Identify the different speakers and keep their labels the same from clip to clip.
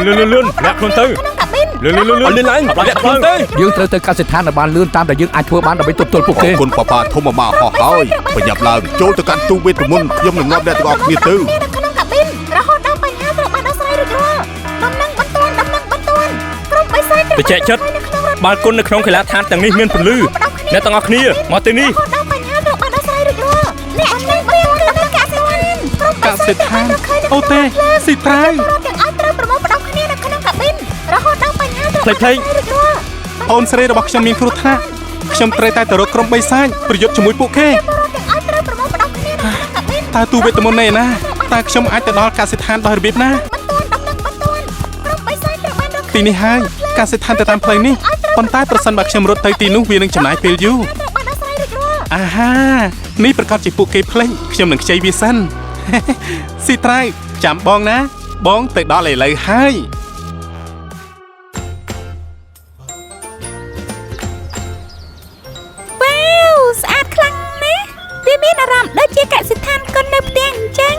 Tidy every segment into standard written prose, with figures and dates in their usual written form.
Speaker 1: លឿនលឿនលឿនលាក់ខ្លួនទៅ
Speaker 2: ក្នុងកាប៊ីន
Speaker 1: លឿនលឿនលឿនលឿនឡើងលាក់ខ្លួនទៅ
Speaker 3: យើងត្រូវទៅកសិដ្ឋានឲ្យបានលឿនតាមដែលយើងអាចធ្វើបានដើម្បីទប់ទល់ពួកគេ
Speaker 4: អរគុណប៉ាប៉ាធំម៉ាហោះហើយប្រញាប់ឡើងចូលទៅកាន់ទូវេទមន្តខ្ញុំនឹងនាំអ្នកទាំងអស់គ្នាទៅ
Speaker 2: នៅក្នុងកាប៊ីនរហូតដល់បញ្ហាត្រូវបានដោះស្រាយរួចរាល់ដំណឹងបន្ទាន់ដំណឹងបន្ទាន់ក្រុមបិសាចត្រូវ
Speaker 1: បច្ចេកចិត្ត
Speaker 2: នៅក្នុងរថ
Speaker 1: បាល់គុណនៅក្នុងកីឡាដ្ឋានទាំងនេះមានពន្លឺអ្នកទាំងអស់គ្នាមកទីនេះ
Speaker 2: រហូតដល់បញ្ហាត្រូវបានដោះស្រាយរួចរាល់អ្នកឆ្លងបន្ទាន់ដំណឹងកសិដ្ឋានក្រុមក
Speaker 5: សិដ្ឋានអូទេស៊ីត្រាវ
Speaker 2: ពលរដ្ឋទាំងអស់ត្រូវប្រមូលផ្ដុំគ្នានៅក្នុងកាប៊ីនរហូតដល់បញ្ហាត្រូវ
Speaker 1: ផ្លេចផ្លេច
Speaker 2: រួចរាល់
Speaker 5: អូនស្រីរបស់ខ្ញុំមានគ្រោះថ្នាក់ខ្ញុំត្រូវតែទៅរកក្រុមបិសាចប្រយុទ្ធជាមួយពួកគេ
Speaker 2: ពលរដ្ឋទាំងអស់ត្រូវប្រមូលផ្ដុំគ្នានៅក្នុងកាប៊ីន
Speaker 5: តើទូវេទមន្តនៅឯណាតើខ្ញុំអាចទៅដល់កសិដ្ឋានដោយរបៀបណា
Speaker 2: បន្ទាន់ដំណឹងបន្ទាន់ក្រុមបិសាចត្រូវបានរក
Speaker 5: ទីនេះហើយកសិដ្ឋានទៅតាមផ្លូវនេះប៉ុន្តែប្រសិនបើខ្ញុំរត់ទៅទីនោះវានឹងចំណាយពេលយូរ
Speaker 2: ត្រូវបានដោះស្រាយរួចរាល់
Speaker 5: អាហានេះប្រកាសជាពួកគេភ្លេចខ្ញុំនឹងខ្ចីវាសិន ស៊ីត្រាវចាំបងណា បងទៅដល់ឥឡូវហើយ
Speaker 2: វ៉ាវស្អាតខ្លាំងណាស់វាមានអារម្មណ៍ដូចជាកសិដ្ឋានគុណនៅផ្ទះអញ្ចឹង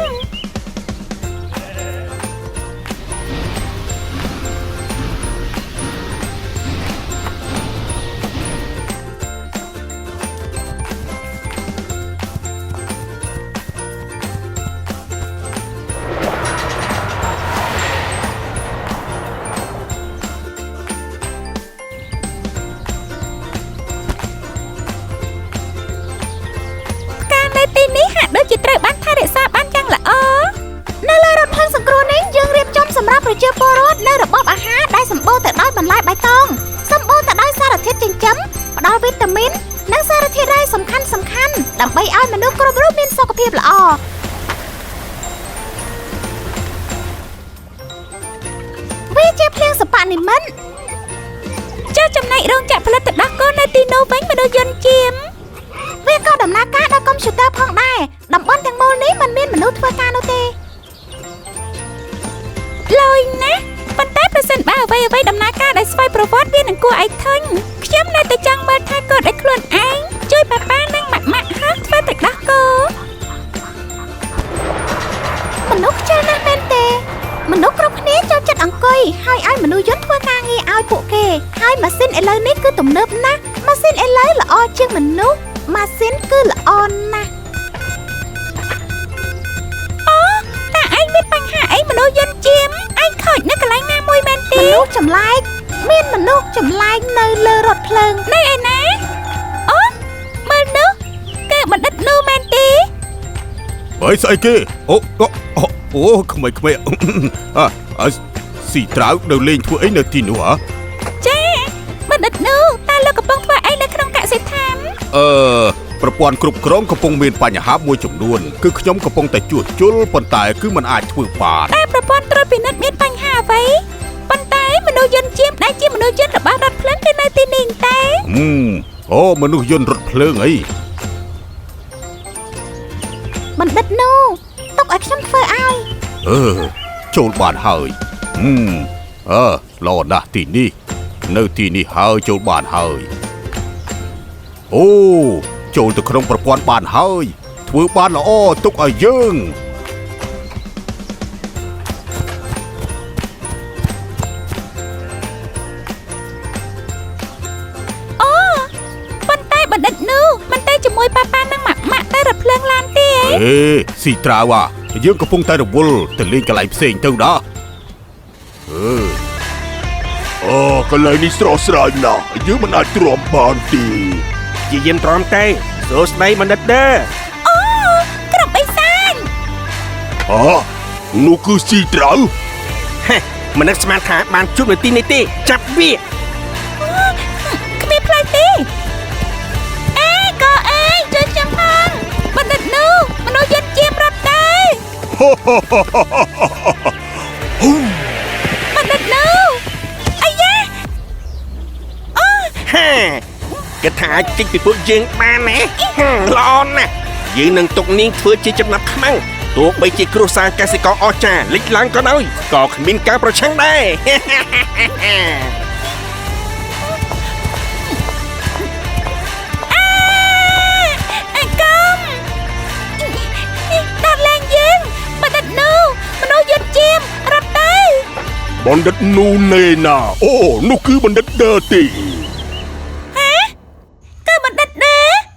Speaker 2: ផ្កានៅទីនេះហាក់ដូចជាត្រូវបានថែរក្សាបានយ៉ាងល្អនៅលើរថភ្លើងសង្គ្រោះនេះយើងរៀបចំសម្រាប់ប្រជាពលរដ្ឋនៅរបបអាហារដែលសម្បូរទៅដោយបន្លែបៃតងសម្បូរទៅដោយសារធាតុចិញ្ចឹមផ្ដល់វីតាមីននិងសារធាតុរ៉ែសំខាន់សំខាន់ដើម្បីឲ្យមនុស្សគ្រប់រូបមានសុខភាពល្អវាជាភ្លៀងសបនិមិត្តចុះចំណែករោងចក្រផលិតទឹកដោះគោនៅទីនោះវិញមនុស្សយន្តជាម វាក៏ដំណើរការដោយកុំព្យូទ័រផងដែរតំបន់ទាំងមូលនេះមិនមានមនុស្សធ្វើការនោះទេលយណាស់ប៉ុន្តែប្រសិនបើអ្វីអ្វីដំណើរការដោយស្វ័យប្រវត្តិវានឹងគួរឲ្យធុញខ្ញុំនៅតែចង់មើលថាគាត់ឲ្យខ្លួនឯងជួយប៉ាប៉ានិងម៉ាក់ម៉ាក់ហោះធ្វើទឹកដោះគោមនុស្សខ្ជិលណាស់មែនទេមនុស្សគ្រប់គ្នាចូលចិត្តអង្គុយហើយឲ្យមនុស្សយន្តធ្វើការងារឲ្យពួកគេហើយម៉ាស៊ីនឥឡូវនេះគឺទំនើបណាស់ម៉ាស៊ីនឥឡូវល្អជាងមនុស្សម៉ាស៊ីនគឺល្អណាស់អូតាឯងមានបញ្ហាអីមនុស្សយន្តជាមឯងខូចនៅកន្លែងណាមួយមែនទេមនុស្សចម្លែកមានមនុស្សចម្លែកនៅលើរថភ្លើងនៅឯណាអូមើលនោះគឺបណ្ឌិតនោះមែនទេ
Speaker 4: អើយស្អីគេអូអូអូក្មេងៗអើស៊ីត្រាវនៅលេងធ្វើអីនៅទីនោះហ៎
Speaker 2: ចាបណ្ឌិតនោះតើលោកកំពុងធ្វើអីនៅក្នុងកសិដ្ឋាន
Speaker 4: អឺប្រព័ន្ធគ្រប់គ្រងកំពុងមានបញ្ហាមួយចំនួនគឺខ្ញុំកំពុងតែជួសជុលប៉ុន្តែគឺมันអាចធ្វើបាន
Speaker 2: តែប្រព័ន្ធត្រួតពិនិត្យមានបញ្ហាអ្វីប៉ុន្តែមនុស្សយន្តជាមដែលជាមនុស្សយន្តរបស់រថភ្លើងគឺនៅទីនេះតែ
Speaker 4: អូមនុស្សយន្តរថភ្លើងអី
Speaker 2: បណ្ឌិតនោះទុកឲ្យខ្ញុំធ្វើឲ្យ
Speaker 4: អឺចូលបានហើយអឺល្អណាស់ទីនេះនៅទីនេះហើយចូលបានហើយអូចូលទៅក្នុងប្រព័ន្ធបានហើយធ្វើបានល្អទុកឲ្យយើង
Speaker 2: អូប៉ុន្តែបណ្ឌិតនោះមិនទៅជាមួយប៉ាប៉ានិងម៉ាក់ម៉ាក់ទៅរថភ្លើងឡានទេ
Speaker 4: អេស៊ីត្រាវអាយើងកំពុងតែរវល់ទៅលេងកន្លែងផ្សេងទៅណាអឺ
Speaker 6: អូកន្លែងនេះស្រស់ស្រាយណាស់យើងមិនអាចទ្រាំបានទេ
Speaker 7: ជាយាមទ្រាំទេសួស្តីបណ្ឌិតដឺ
Speaker 2: អូក្រុមបិសាច
Speaker 6: ហ៎នោះគឺស៊ីត្រាវ
Speaker 7: ហេមិននឹកស្មានថាបានជួបនៅទីនេះទេចាប់វា
Speaker 2: គ្មានផ្លូវទេអេក៏អេជួយខ្ញុំផងបណ្ឌិតនោះមនុស្សយន្តជាមរត់ទៅបណ្ឌិតនោះអាយ៉ាអូ
Speaker 7: ហាគេថាអាចគេចពីពួកយើងបានណាល្អណាស់យើងនឹងទុកនាងធ្វើជាចំណាប់ខ្មាំងទោះបីជាគ្រួសារកសិករអស្ចារ្យលេចឡើងក៏ដោយក៏គ្មានការប្រឆាំងដែរ
Speaker 2: អាកំដល់លែងយើងបណ្ឌិតនោះមនុស្សយន្តជាមរត់ទៅ
Speaker 6: បណ្ឌិតនូណេណាអូនោះគឺបណ្ឌិតដឺទី។